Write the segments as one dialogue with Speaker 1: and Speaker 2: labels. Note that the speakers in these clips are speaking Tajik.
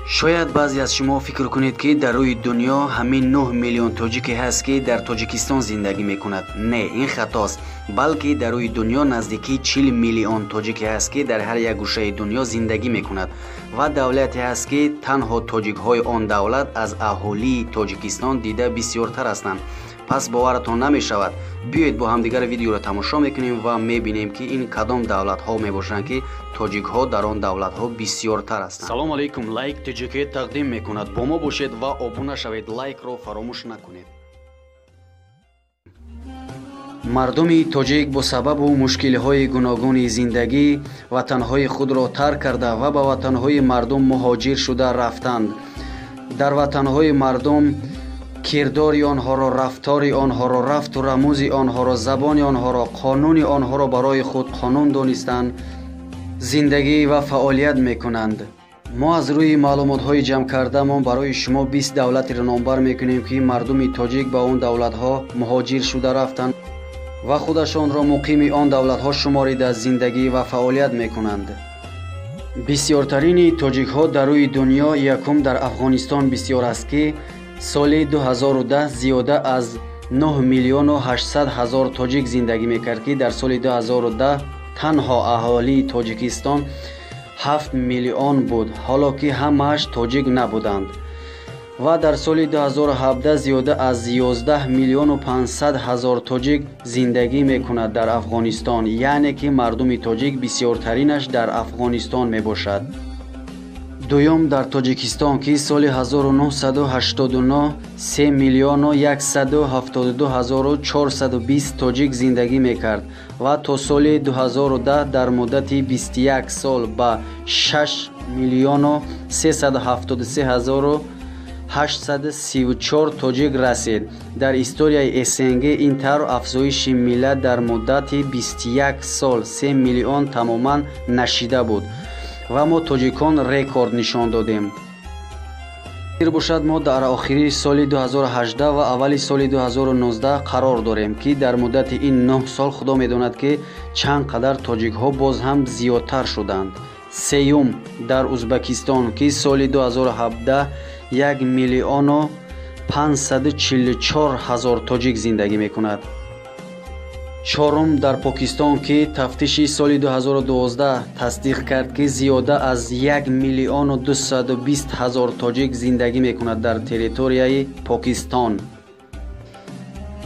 Speaker 1: Шояд баъзе аз шумо фикр кунед, ки дар рӯи дунё ҳамин 9 миллион тоҷике ҳаст, ки дар Тоҷикистон зиндагӣ мекунад. Не, ин хатост, балки дар рӯи дунё наздики 40 миллион тоҷике ҳаст, ки дар ҳар як гӯшаи дунё зиндагӣ мекунад ва давлате ҳаст, ки танҳо тоҷикҳои он давлат аз аҳолии Тоҷикистон дида бисёртар ҳастанд. Пас боваратон намешавад. Биёед бо ҳамдигар видеоро тамошо мекунем ва мебинем, ки ин кадом давлатҳо мебошанд, ки тоҷикҳо дар он давлатҳо бисёртар ҳастанд. Салом алейкум, Лайк ТҶК тақдим мекунад. Бо мо бошед ва обуна шавед, лайкро фаромӯш накунед. Мардуми тоҷик бо сабабу мушкилиҳои гуногуни зиндагӣ ватанҳои худро тарк карда ва ба ватанҳои мардум муҳоҷир шуда рафтанд. Дар ватанҳои мардум кирдори онҳоро, рафтори онҳоро, рафту рамузи онҳоро, забони онҳоро, қонуни онҳоро барои худ қонун донистанд, зиндагӣ ва фаъолият мекунанд. Мо аз рӯи маълумотҳои ҷамъкардамон барои шумо 20 давлатеро номбар мекунем, ки мардуми тоҷик ба он давлатҳо муҳоҷир шуда рафтанд ва худашонро муқими он давлатҳо шуморида зиндагӣ ва фаъолият мекунанд. Бисёртарини тоҷикҳо дар рӯи дунё якум дар Афғонистон бисёр аст, ки соли 2010 зиёда аз 9 миллиону 800 ҳазор тоҷик зиндагӣ мекард, ки дар соли 2010 танҳо аҳолии Тоҷикистон 7 миллион буд, ҳоло ки ҳамааш тоҷик набуданд. Ва дар соли 2017 зиёда аз 11 миллиону 500 ҳазор тоҷик зиндагӣ мекунад дар Афғонистон, яъне ки мардуми тоҷик бисёртаринаш дар Афғонистон мебошад. Дуюм дар Тоҷикистон, ки соли 1989 3 миллиону 172 ҳазору 420 тоҷик зиндагӣ мекард ва то соли 2010 дар муддати 21 сол ба 6 миллиону 373 ҳазору 834 тоҷик расид. Дар историяи СНГ ин тавр афзоиши миллат дар муддати 21 сол 3 миллион тамоман нашида буд ва мо тоҷикон рекорд нишон додем. Бошад, мо дар охири соли 2018 ва аввали соли 2019 қарор дорем, ки дар муддати ин 9 сол худо медонад, ки чанд қадар тоҷикҳо боз ҳам зиёдтар шуданд. Сеюм дар Узбекистон, ки соли 2017 1 миллиону 544 ҳазор тоҷик зиндагӣ мекунад. Чорум дар Покистон, ки тафтиши соли 2012 тасдиқ кард, ки зиёда аз 1 миллиону 220 ҳазор тоҷик зиндагӣ мекунад дар территорияи Покистон.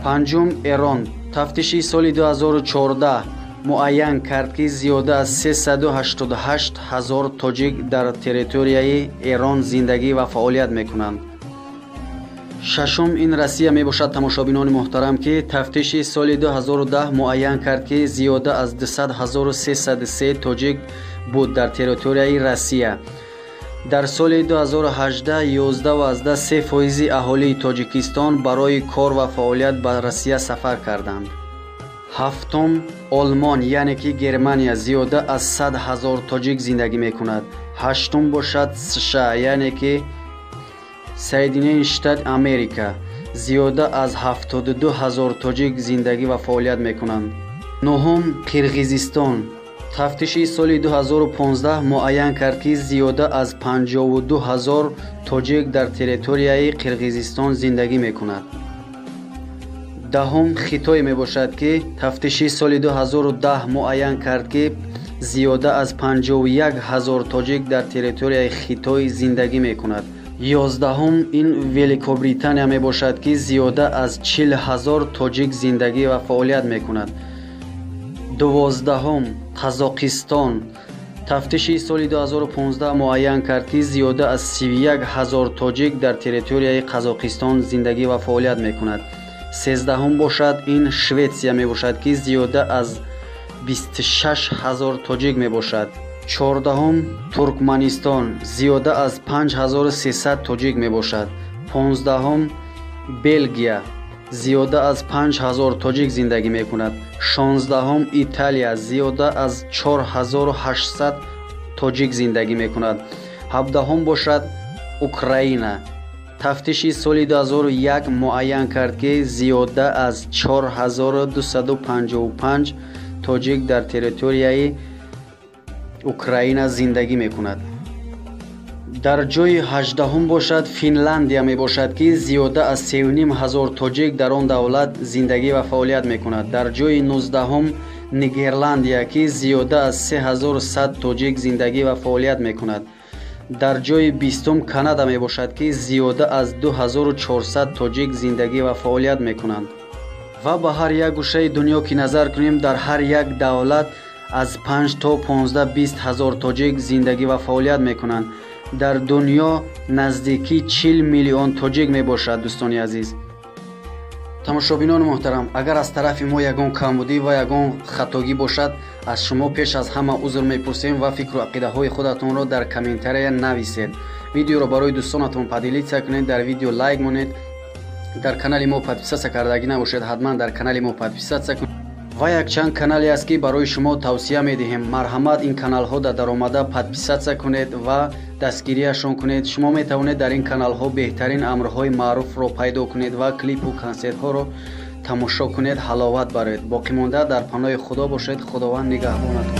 Speaker 1: Панҷум Эрон. Тафтиши соли 2014 муайян кард, ки зиёда аз 388 ҳазор тоҷик дар территорияи Эрон зиндагӣ ва фаъолият мекунанд. Шашум ин Россия мебошад, тамошобинони муҳтарам, ки тафтиши соли 2010 муайян кард, ки зиёда аз 200 303 тоҷик буд дар территорияи Россия. Дар соли 2018 11,3% аҳолии Тоҷикистон барои кор ва фаъолият ба Россия сафар карданд. Ҳафтум Олмон, яъне ки Германия, зиёда аз 100 ҳазор тоҷик зиндагӣ мекунад. Ҳаштум бошад США, яъне ки Соединённые Штаты Америка, зиёда аз 72 ҳазор тоҷик зиндагӣ ва фаъолият мекунанд. Нуҳум Қирғизистон. Тафтиши соли 2015 муайян кард, ки зиёда аз 52 ҳазор тоҷик дар территорияи Қирғизистон зиндагӣ мекунад. Даҳум Хитой мебошад, ки тафтиши соли 2010 муайян кард, ки зиёда аз 51 ҳазор тоҷик дар территорияи Хитой зиндагӣ мекунад. 11-ум ин Великобритания мебошад, ки зиёда аз 40 ҳазор тоҷик зиндагӣ ва фаъолият мекунад. 12-ум Қазоқистон. Тафтиши соли 2015 муайян кард, ки зиёда аз 31 ҳазор тоҷик дар территорияи Қазоқистон зиндагӣ ва фаъолият мекунад. 13-ум бошад ин Шветсия мебошад, ки зиёда аз 26 ҳазор тоҷик мебошад. 14-ум Туркманистон, зиёда аз 5300 тоҷик мебошад. 15-ум Белгия, зиёда аз 5000 тоҷик зиндагӣ мекунад. 16-ум Италия, зиёда аз 4800 тоҷик зиндагӣ мекунад. 17-ум бошад Украина. Тафтиши соли 2001 муайян кард, ки зиёда аз 4255 тоҷик дар территорияи Украина зиндагӣ мекунад. Дар ҷои 18-ум бошад Финляндия мебошад, ки зиёда аз 3,5 ҳазор тоҷик дар он давлат зиндагӣ ва фаъолият мекунад. Дар ҷои 19-ум Нидерландия, ки зиёда аз 3100 тоҷик зиндагӣ ва фаъолият мекунад. Дар ҷои 20-ум Канада мебошад, ки зиёда аз 2400 тоҷик зиндагӣ ва фаъолият мекунанд. Ва ба ҳар як гӯшаи дунё ки назар кунем, дар ҳар як давлат аз 5 то 15-20 ҳазор тоҷик зиндагӣ ва фаъолият мекунанд. Дар дунё наздики 40 миллион тоҷик мебошад. Дӯстони азиз, тамошобинони муҳтарам, агар аз тарафи мо ягон камбудӣ ва ягон хатогӣ бошад, аз шумо пеш аз ҳама узр мепурсем ва фикру ақидаҳои худатонро дар комментария нависед. Видеоро барои дӯстонатон поделиться кунед, дар видео лайк монед. Дар канали мо подписаться кардагӣ набошед, ҳатман дар канали мо подписаться кунед. Ва якчанд канале аст, ки барои шумо тавсия медиҳем. Марҳамат, ин каналҳо дар даромада подписаться кунед ва дастгирияшон кунед. Шумо метавонед дар ин каналҳо беҳтарин амрҳои маъруфро пайдо кунед ва клипу консертҳоро тамошо кунед, ҳаловат баред. Боқимонда дар паноҳи Худо бошед. Худованд нигаҳбонатон.